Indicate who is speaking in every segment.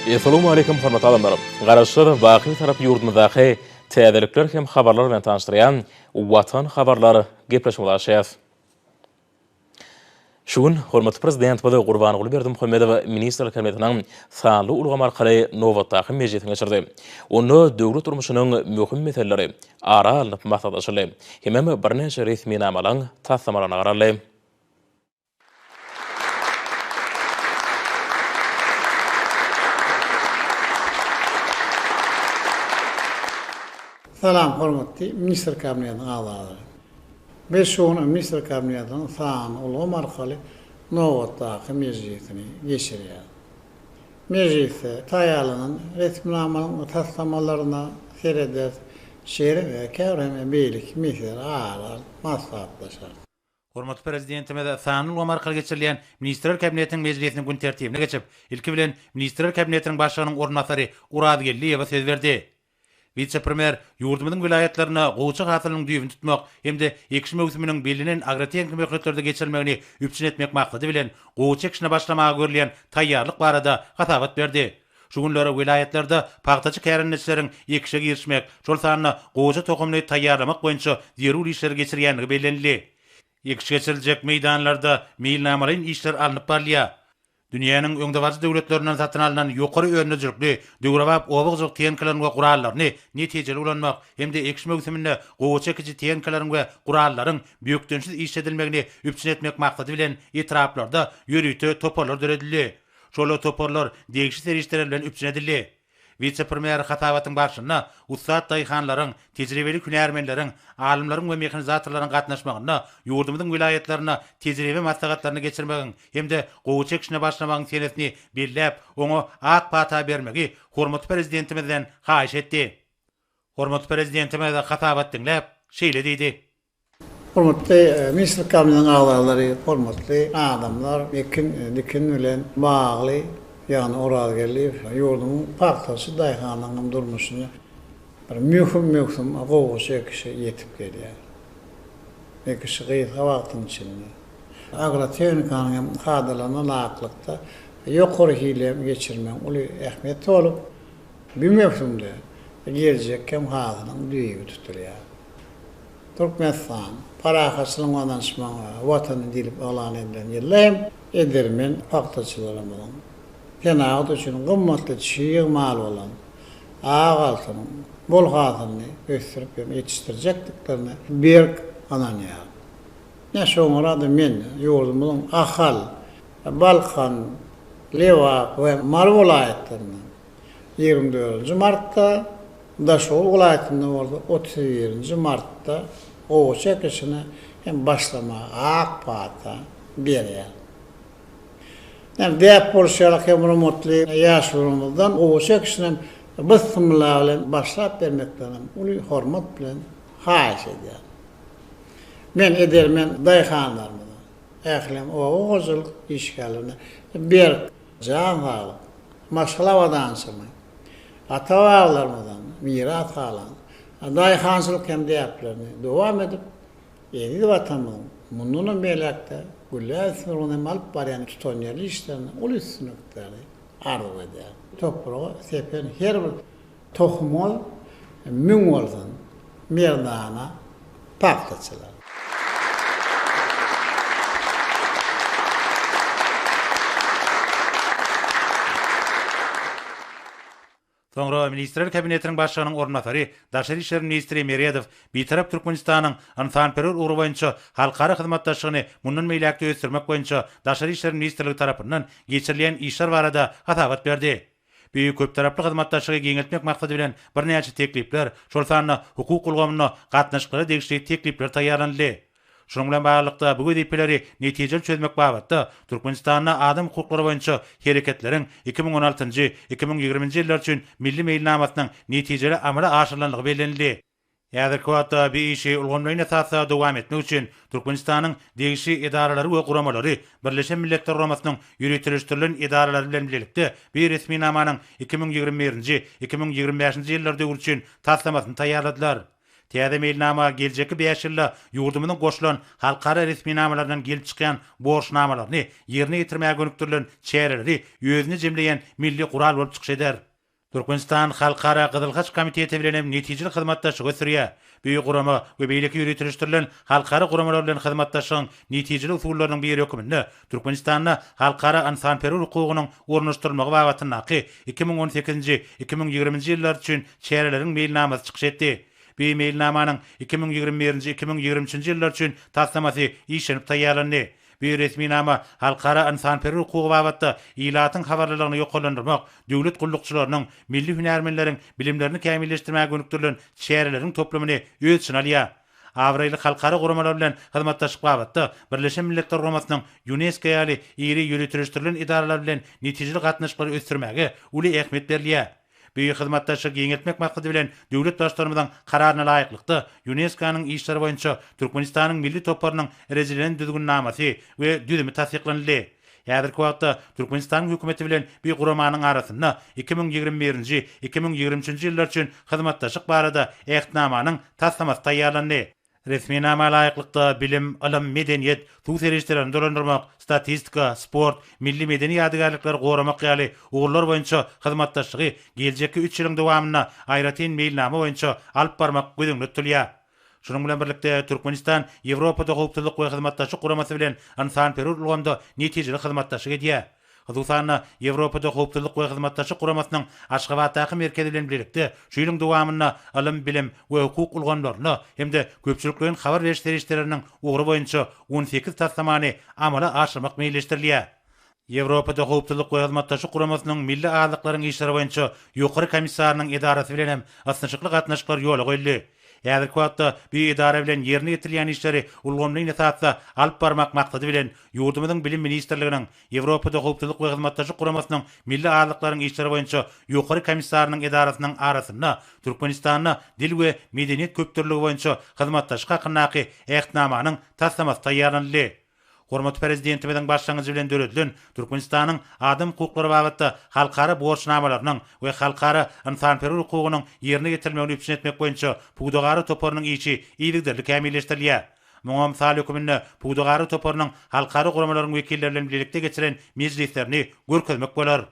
Speaker 1: Essalawmaleýkim hormatly adamlar! Garaşsyz, baky Bitarap ýurdumyzdaky täzelikler hem habarlar bilen tanyşdyrýan Watan habarlar gepleşigimizi açýas. Şu gün hormatly Prezidentimiz Gurbanguly Berdimuhamedow Ministrler Kabinetiniň sanly ulgam arkaly nobatdaky mejlisini geçirdi. Onda döwlet durmuşynyň möhüm meseleleri ara alnyp maslahatlaşyldy hemem birnäçe resminamalaryň taslamalaryna garaldy.
Speaker 2: Salam hormatly Ministrler Kabinetiniň agzalary. Biz şu gün Ministrler Kabinetiniň sanly ulgam arkaly nobatdaky mejlisini geçirýäris. Mejlisde taýýarlanan resminamalaryň taslamalaryna serederis, şeýle we käbir hem beýleki meseleleri ara alyp maslahatlaşarys.
Speaker 3: Hormatly Prezidentimiz sanly ulgam arkaly geçirilýän Ministrler Kabinetiniň mejlisiniň gün tertibine geçip, ilki bilen Ministrler Kabinetiniň Başlygynyň orunbasary Oraz Geldiýewe söz berdi. Wise-premýer ýurdumyzyň welaýatlarynda gowaça hasylynyň düýbüni tutmak hem-de ekiş möwsüminiň bellenen agrotehniki möhletlerde geçirilmegini üpjün etmek maksady bilen, gowaça ekişine başlamaga görülýän taýýarlyk barada hasabat berdi. Şu günler welaýatlarda pagtaçy kärendeçileriň ekişe girişmek, şol sanda gowaça tohumyny taýýarlamak boýunça zerur işleri geçirýändigi bellenildi. Ekiş geçiriljek meýdanlarda meýilnamalaýyn işler alnyp barylýar. Dünýäniň öňdebaryjy döwletlerinden satyn alnan ýokary öndürijilikli, döwrebap oba hojalyk tehnikalaryny we gurallaryny netijeli ulanmak hem-de ekiş möwsüminde gowaça ekiji tehnikalaryň we gurallaryň bökdençsiz işledilmegini üpjün etmek maksady bilen etraplarda ýörite toparlar döredildi. Şol toparlar degişli serişdeler bilen üpjün edildi. Wise-premýer hasabatyň barşynda ussat daýhanlaryň, tejribeli hünärmenleriň, alymlaryň we mehanizatorlaryň gatnaşmagynda ýurdumyzyň welaýatlarynda tejribe maslahatlaryny geçirmegiň hem-de gowaça ekişine başlamagyň senesini belläp, oňa ak pata bermegi hormatly Prezidentimizden haýyş etdi. Hormatly Prezidentimiz hasabat diňläp, şeýle diýdi.
Speaker 2: Hormatly Ministrler Kabinetiniň agzalary, hormatly adamlar, ekin, dikin bilen bagly, ýagny Orazgeldiýew ýurdumyň pagtaçy daýhanynyň durmuşyna bir möhüm möwsüm gowaça ekişi ýetip gelýär. Ekişi gysga wagtyň içinde, agrotehnikanyň hem kadalaryna laýyklykda ýokary hilli hem geçirmegiň uly ähmiýeti bolup, bu möwsümde geljekki hem hasylyň düýbi tutulýar. Türkmenistan, parahatçylygyň we ynanyşmagyň Watany diýlip yglan edilen ýylda hem edermen pagtaçylarymyzyň senagat üçin gymmatly çig mal bolan ak altynyň bol hasylyny ösdürip hem ýetişdirjekdiklerine berk ynanýaryn. Ine, şoňa görä-de men ýurdumyzyň Ahal, Balkan, Lebap we Mary welaýatlarynda 24-nji martda, Daşoguz welaýatynda bolsa 31-nji martda gowaça ekişine hem başlamaga ak pata berýär. Ýagny däp bolşy ýaly hem hormatly ýaşulymyzdan gowaça ekişine hem bysmylla bilen başlap bermeklerini hem uly hormat bilen haýyş edýärin. Men edermen daýhanlarymyza, ähli hem oba hojalyk işgärlerine berk jan saglyk, maşgala abadançylygyny, ata-babalarymyzdan miras galan daýhançylyk hem däplerini dowam edip, eziz Watanymyzyň mundanam beýläk-de gülläp ösmegine hem alyp barýan tutanýerli işlerinde uly üstünlikleri arzuw edýärin. Topraga sepen her bir tohumyňyz müň bolsun, merdana pagtaçylar!
Speaker 3: Soňra Ministrler Kabinetiniň Başlygynyň orunbasary, daşary işler ministri Meredow Bitarap Türkmenistanyň ynsanperwer ugry boýunça halkara hyzmatdaşlygyny mundan beýläk-de ösdürmek boýunça Daşary işler ministrligi tarapyndan geçirilýän işler barada hasabat berdi. Bu köptaraply hyzmatdaşlygy giňeltmek maksady bilen birnäçe teklipler, şol sanda hukuk ulgamynda gatnaşyklara degişli teklipler taýýarlanyldy. Şunuň bilen baglylykda, bu wezipeleri netijeli çözmek babatda Türkmenistanda adam hukuklary boýunça Hereketleriň 2016-njy, 2020-nji ýyllar üçin Milli meýilnamasynyň netijeli amala aşyrylandygy bellenildi. Häzirki wagtda bu işi ulgamlaýyn esasda dowam etmek üçin Türkmenistanyň degişli edaralary we guramalary Birleşen Milletler Guramasynyň ýöriteleşdirilen edaralary bilen bilelikde bu resminamanyň 2021-nji, 2025-nji ýyllar döwri üçin taslamasyny taýýarladylar. Täze meýilnama geljekki bäş ýylda ýurdumyzyň goşulan halkara resminamalaryndan gelip çykýan borçnamalaryny ýerine ýetirmäge gönükdirilen çäreleri özünde jemleýän milli gural bolup çykyş eder. Türkmenistan Halkara Gyzyl Haç Komiteti bilen hem netijeli hyzmatdaşlygy ösdürýär. Bu gurama we beýleki ýöriteleşdirilen halkara guramalar bilen hyzmatdaşlygyň netijeli usullarynyň biri hökmünde Türkmenistanda halkara ynsanperwer hukugynyň ornaşdyrylmagy babatyndaky 2018-nji, 2020-nji ýyllar üçin çäreleriň meýilnamasy çykyş etdi. Bu meýilnamanyň 2021-nji, 2023-nji ýyllar üçin taslamasy işlenip taýýarlandy. Bu resminama halkara ynsanperwer hukugy babatda ilatyň habarlylygyny ýokarlandyrmak, döwlet gullukçylarynyň, milli hünärmenleriň bilimlerini kämilleşdirmäge gönükdirilen çäreleriň toplumyny öz içine alýar. Abraýly halkara guramalar bilen hyzmatdaşlyk babatda Birleşen Milletler Guramasynyň Ýunesko ýaly iri ýöriteleşdirilen edaralar bilen netijeli gatnaşyklary ösdürmäge uly ähmiýet berilýär. Bu hyzmatdaşlygy giňeltmek maksady bilen döwlet Baştutanymyzyň Kararyna laýyklykda, Ýunesko-nyň işleri boýunça Türkmenistanyň milli toparynyň rejelenen düzgünnamasy we düzümi tassyklanyldy. Häzirki wagtda Türkmenistanyň Hökümeti bilen bu guramanyň arasynda 2021-nji, 2023-nji ýyllar üçin hyzmatdaşlyk barada Ähtnamanyň taslamasy taýýarlandy. Resminama laýyklykda, bilim, ylym, medeniýet, suw serişdelerini dolandyrmak, statistika, sport, milli medeni ýadygärlikleri goramak ýaly ugurlar boýunça hyzmatdaşlygy geljekki üç ýylyň dowamynda aýratyn meýilnama boýunça alyp barmak göz öňünde tutulýar. Şunuň bilen birlikde, Türkmenistan Ýewropada Howpsuzlyk we Hyzmatdaşlyk Guramasy bilen ynsanperwer ulgamda netijeli hyzmatdaşlyk edýär. Hususan-da, Ýewropada Howpsuzlyk we Hyzmatdaşlyk Guramasynyň Aşgabatdaky merkezi bilen bilelikde şu ýylyň dowamynda ylym-bilim we hukuk ulgamlarynda hem-de köpçülikleýin habar beriş serişdeleriniň ugry boýunça 18 taslamany amala aşyrmak meýilleşdirilýär. Ýewropada Howpsuzlyk we Hyzmatdaşlyk Guramasynyň Milli azlyklaryň işleri boýunça Ýokary komissarynyň edarasy bilen hem ysnyşykly gatnaşyklar ýola goýuldy. Häzirki wagtda bu edara bilen ýerine ýetirilýän işleri ulgamlaýyn esasda alyp barmak maksady bilen, ýurdumyzyň Bilim ministrliginiň, Ýewropada Howpsuzlyk we Hyzmatdaşlyk Guramasynyň Milli azlyklaryň işleri boýunça Ýokary komissarynyň edarasynyň arasynda Türkmenistanda dil we medeniýet köpdürlüligi boýunça hyzmatdaşlyk hakyndaky Ähtnamanyň taslamasy taýýarlanyldy. Hormatly Prezidentimiziň başlangyjy bilen döredilen Türkmenistanyň adam hukuklary babatda halkara borçnamalarynyň we halkara ynsanperwer hukugynyň ýerine ýetirilmegini üpjün etmek boýunça Pudagara toparynyň işi yzygiderli kämilleşdirilýär. Muňa mysal höküminde Pudagara toparynyň halkara guramalaryň wekilleri bilen bilelikde geçiren mejlislerini görkezmek bolar.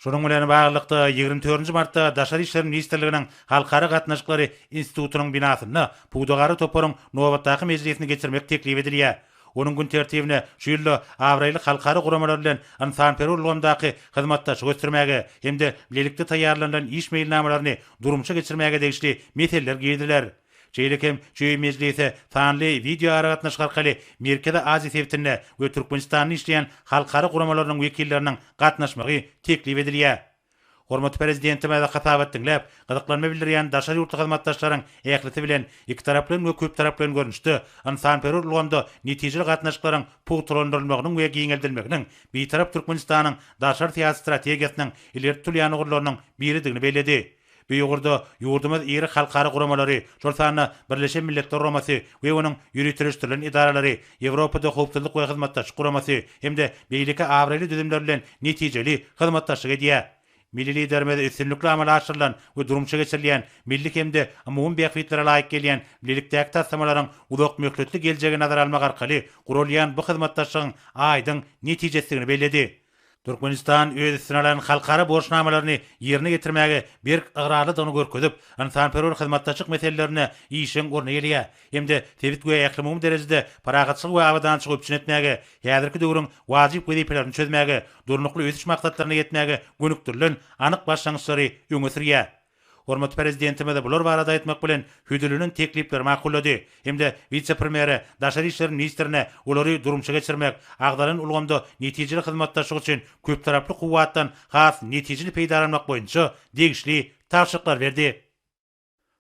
Speaker 3: Şunuň bilen baglylykda, 24 nji martda Daşary işler ministrliginiň Halkara gatnaşyklary institutynyň binasynda Pudagara toparyň nobatdaky mejlisini geçirmek teklip edilýär. Onuň gün tertibine şu ýylda abraýly halkara guramalar bilen ynsanperwer ulgamdaky hyzmatdaşlygy ösdürmäge hem-de bilelikde taýýarlanylan iş meýilnamalaryny durmuşa geçirmäge degişli meseleler giriziler. Şeýle hem şu mejlise sanly wideoaragatnaşyk arkaly Merkezi Aziýa sebitinde we Türkmenistanda işleýän halkara guramalarynyň wekilleriniň gatnaşmagy teklip edilýär. Hormatly Prezidentimiz hasabat diňläp, gyzyklanma bildirýän daşary ýurtly hyzmatdaşlaryň ählisi bilen ikitaraplaýyn we köptaraplaýyn görnüşde ynsanperwer ulgamda netijeli gatnaşyklaryň pugtalandyrylmagynyň we giňeldilmeginiň Bitarap Türkmenistanyň daşary syýasy strategiýasynyň ileri tutulýan ugurlarynyň biridigini belledi. Bu ugurda ýurdumyz iri halkara guramalary, şol sanda Birleşen Milletler Guramasy we onuň ýöriteleşdirilen edaralary, Ýewropada Howpsuzlyk we Hyzmatdaşlyk Guramasy hem-de beýleki abraýly düzümler bilen netijeli hyzmatdaşlyk edýär. Milli Liderimiz üstünlikli amala aşyrylan we durmuşa geçirilýän milli hem-de umumy bähbitlere laýyk gelýän bilelikdäki taslamalaryň uzakmöhletli geljegi nazara almak arkaly guralýan bu hyzmatdaşlygyň aýdyň netijesidigini belledi. Türkmenistan öz üstüne alan halkara borçnamalaryny ýerine ýetirmäge berk ygrarlydygyny görkezip, ynsanperwer hyzmatdaşlyk meselelerinde işjeň orun eýeleýär hem-de sebit we ählumumy derejede parahatçylygy we abadançylygy üpjün etmäge, häzirki döwrüň wajyp wezipelerini çözmäge, Durnukly ösüş maksatlaryna ýetmäge gönükdirilen anyk başlangyçlary öňe sürýär. Hormatly Prezidentimiz bular barada aýtmak bilen, hödürlenen teklipleri makullady hem-de wise-premýere, daşary işler ministrine olary durmuşa geçirmek, agzalan ulgamda netijeli hyzmatdaşlyk üçin köptaraply kuwwatdan has netijeli peýdalanmak boýunça degişli tabşyryklary berdi.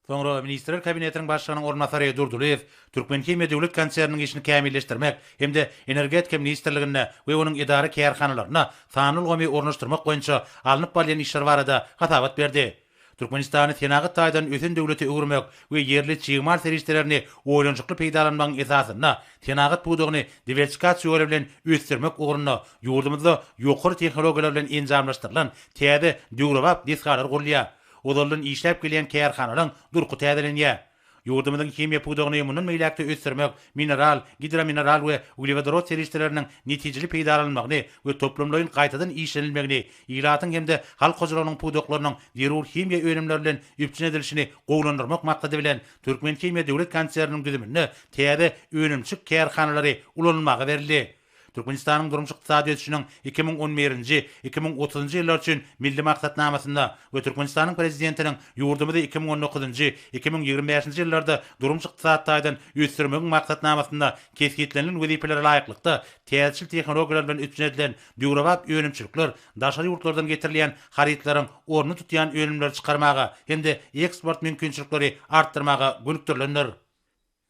Speaker 3: Soňra Ministrler Kabinetiniň Başlygynyň orunbasary Durdylyýew Türkmenhimiýa döwlet konserniniň işini kämilleşdirmek hem-de Energetika ministrliginde we onuň edara-kärhanalarynda sanly ulgamy ornaşdyrmak boýunça alnyp barylýan işler barada hasabat berdi. Türkmenistany senagat taýdan ösen döwlete öwürmek we ýerli çig mal serişdelerini oýlanyşykly peýdalanmagyň esasynda senagat pudagyny diwersifikasiýa ýoly bilen ösdürmek ugrunda ýurdumyzda ýokary tehnologiýalar bilen enjamlaşdyrylan täze döwrebap desgalar gurulýar. Ozaldan işläp gelýän kärhanalaryň durky täzelenýär. Ýurdumyzyň himiýa pudagyny mundan beýläk-de ösdürmek, mineral, gidromineral we uglewodorod serişdeleriniň netijeli peýdalanylmagyny we toplumlaýyn gaýtadan işlenilmegini, ilatyň hem-de halk hojalygynyň pudaklarynyň zerur himiýa önümleri bilen üpjün edilişini gowulandyrmak maksady bilen, Türkmenhimiýa döwlet konserniniň düzüminde täze önümçilik kärhanalary ulanylmaga berildi. Türkmenistanyň durmuş-ykdysady ösüşiniň 2011-nji, 2030-njy ýyllar üçin Milli maksatnamasynda we Türkmenistanyň Prezidentiniň ýurdumyzy 2019-njy, 2025-nji ýyllarda durmuş-ykdysady taýdan ösdürmegiň maksatnamasynda kesgitlenilen wezipelere laýyklykda täzeçil tehnologiýalar bilen üpjün edilen döwrebap önümçilikler daşary ýurtlardan getirilýän harytlaryň ornuny tutýan önümleri çykarmaga hem-de eksport mümkinçilikleri artdyrmaga gönükdirilendir.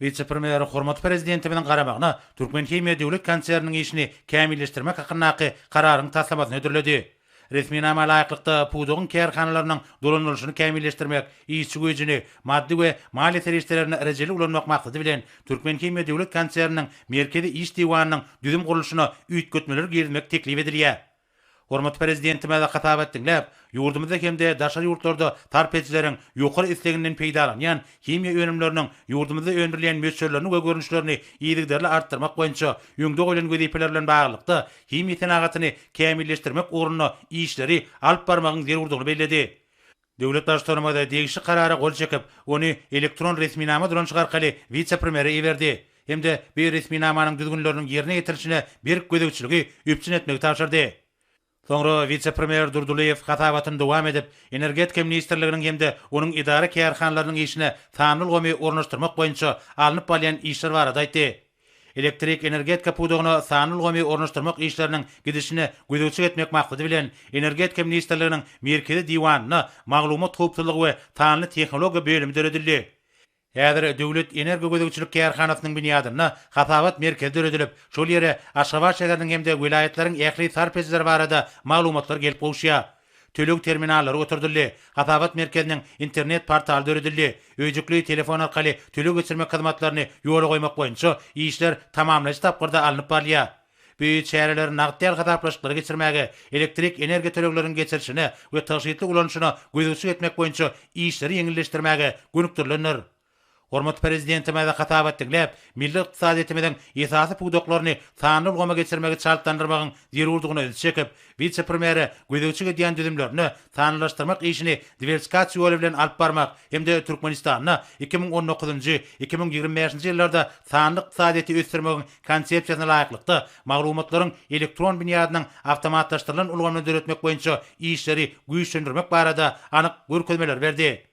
Speaker 3: Wise-premýer hormatly Prezidentimiziň garamagyna Türkmenhimiýa döwlet konserniniň işini kämilleşdirmek hakyndaky Kararyň taslamasyny hödürledi. Resminama laýyklykda, pudagyň kärhanalarynyň dolandyrylyşyny kämilleşdirmek, işçi güýjüni, maddy we maliýe serişdelerini rejeli ulanmak maksady bilen, Türkmenhimiýa döwlet konserniniň Merkezi iş diwanynyň düzüm gurluşyna üýtgetmeler girizmek teklip edilýär. Hormatly Prezidentimiz hasabat diňläp, ýurdumyzda hem-de daşary ýurtlarda sarp edijileriň ýokary isleginden peýdalanýan himiýa önümleriniň ýurdumyzda öndürilýän möçberlerini we görnüşlerini yzygiderli artdyrmak boýunça öňde goýlan wezipeler bilen baglylykda, himiýa senagatyny kämilleşdirmek ugrunda işleri alyp barmagyň zerurdygyny belledi. Döwlet Baştutanymyz degişli Karara gol çekip, ony elektron resminama dolanyşyk arkaly wise-premýere iberdi hem-de bu resminamanyň düzgünleriniň ýerine ýetirilişine berk gözegçiligi üpjün etmegi tabşyrdy. Soňra wise-premýer Durdylyýew hasabatyny dowam edip, Energetika ministrliginiň hem-de onuň edara-kärhanalarynyň işine sanly ulgamy ornaşdyrmak boýunça alnyp barylýan işler barada aýtdy. Elektrik energetika pudagyna sanly ulgamy ornaşdyrmak işleriniň gidişine gözegçilik etmek maksady bilen, Energetika ministrliginiň Merkezi diwanynda Maglumat howpsuzlygy we sanly tehnologiýa bölümi döredildi. Häzir Döwlet energogözegçilik kärhanasynyň binýadynda hasabat merkezi döredilip, şol ýere Aşgabat şäheriniň hem-de welaýatlaryň ähli sarp edijileri barada maglumatlar gelip gowuşýar. Töleg terminallary oturdyldy, hasabat merkeziniň internet portaly döredildi, öýjükli telefon arkaly töleg geçirmek hyzmatlaryny ýola goýmak boýunça işler tamamlaýjy tapgyrda alnyp barylýar. Bu çäreler nagt däl hasaplaşyklary geçirmäge, elektrik energiýa tölegleriniň geçirilişine we tygşytly ulanyşyna gözegçilik etmek boýunça işleri ýeňilleşdirmäge gönükdirilendir. Hormatly Prezidentimiz hasabat diňläp, milli ykdysadyýetimiziň esasy pudaklaryny sanly ulgama geçirmegi çaltlandyrmagyň zerurdygyna ünsi çekip, wise-premýere gözegçilik edýän düzümlerine sanlylaşdyrmak işini diwersifikasiýa ýoly bilen alyp barmak hem-de Türkmenistanda 2019-njy, 2025-nji ýyllarda sanly ykdysadyýeti ösdürmegiň Konsepsiýasyna laýyklykda, maglumatlaryň elektron binýadynyň awtomatlaşdyrylan ulgamyny döretmek boýunça işleri güýçlendirmek barada anyk görkezmeleri berdi.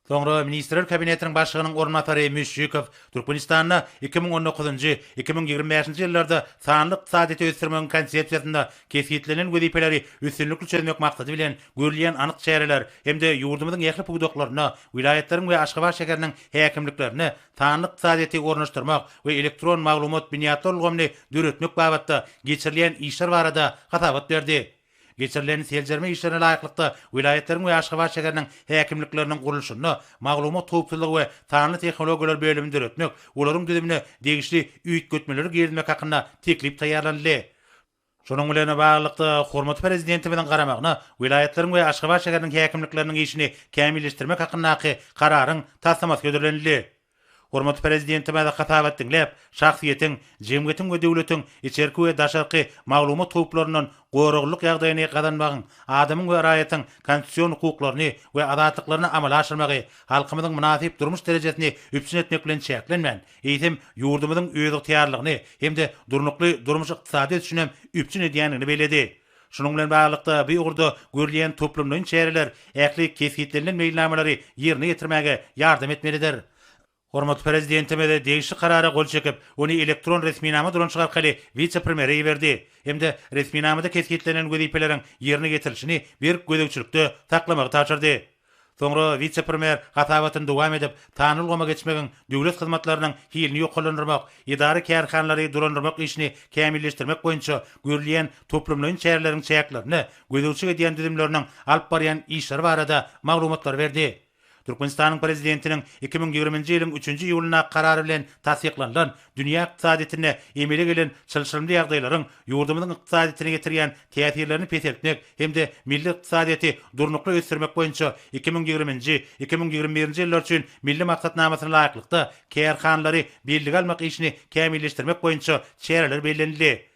Speaker 3: Soňra Ministrler Kabinetiniň Başlygynyň orunbasary Müşşikow Türkmenistanda 2019-njy, 2025-nji ýyllarda sanly ykdysadyýeti ösdürmegiň Konsepsiýasynda kesgitlenen wezipeleri üstünlikli çözmek maksady bilen görülýän anyk çäreler hem-de ýurdumyzyň ähli pudaklarynda, welaýatlaryň we Aşgabat şäheriniň häkimliklerinde sanly ykdysadyýeti ornaşdyrmak we elektron maglumat binýatlar ulgamyny döretmek babatda geçirilýän işler barada hasabat berdi. Geçirilen seljerme işlerine laýyklykda, welaýatlaryň we Aşgabat şäheriniň häkimlikleriniň gurluşynda maglumat howpsuzlygy we sanly tehnologiýalar bölümini döretmek, olaryň düzümine degişli üýtgetmeleri girizmek hakynda teklip taýýarlanyldy. Şunuň bilen baglylykda, hormatly Prezidentimiziň garamagyna welaýatlaryň we Aşgabat şäheriniň häkimlikleriniň işini kämilleşdirmek hakyndaky Kararyň taslamasy hödürlenildi. Hormatly Prezidentimiz hasabat diňläp, şahsyýetiň, jemgyýetiň we döwletiň içerki we daşarky maglumat howplaryndan goraglylyk ýagdaýyny gazanmagyň, adamyň we raýatyň konstitusion hukuklaryny we azatlyklaryny amala aşyrmagy, halkymyzyň mynasyp durmuş derejesini üpjün etmek bilen çäklenmän, eýsem, ýurdumyzyň özygtyýarlygyny hem-de durnukly durmuş-ykdysady ösüşini hem üpjün edýändigini belledi. Şunuň bilen baglylykda, bu ugurda görülýän toplumlaýyn çäreler ähli kesgitlenilen meýilnamalary ýerine ýetirmäge ýardam etmelidir. Hormatly Prezidentimiz degişli Karara gol çekip, ony elektron resminama dolanyşyk arkaly wise-premýere iberdi hem-de resminamada kesgitlenen wezipeleriň ýerine ýetirilişini berk gözegçilikde saklamagy tabşyrdy. Soňra wise-premýer hasabatyny dowam edip, sanly ulgama geçmegiň döwlet hyzmatlarynyň hilini ýokarlandyrmak, edara-kärhanalary dolandyrmak işini kämilleşdirmek boýunça görülýän toplumlaýyn çäreleriň çäklerinde gözegçilik edýän düzümleriniň alyp barýan işleri barada maglumatlary berdi. Türkmenistanyň Prezidentiniň 2020-nji ýylyň üçünji iýulyndaky Karary bilen tassyklanylan dünýä ykdysadyýetinde emele gelen çylşyrymly ýagdaýlaryň ýurdumyzyň ykdysadyýetine ýetirýän täsirlerini peseltmek hem-de milli ykdysadyýeti durnukly ösdürmek boýunça 2020-nji, 2021-nji ýyllar üçin Milli maksatnamasyna laýyklykda kärhanalary bellige almak işini kämilleşdirmek boýunça çäreler bellenildi.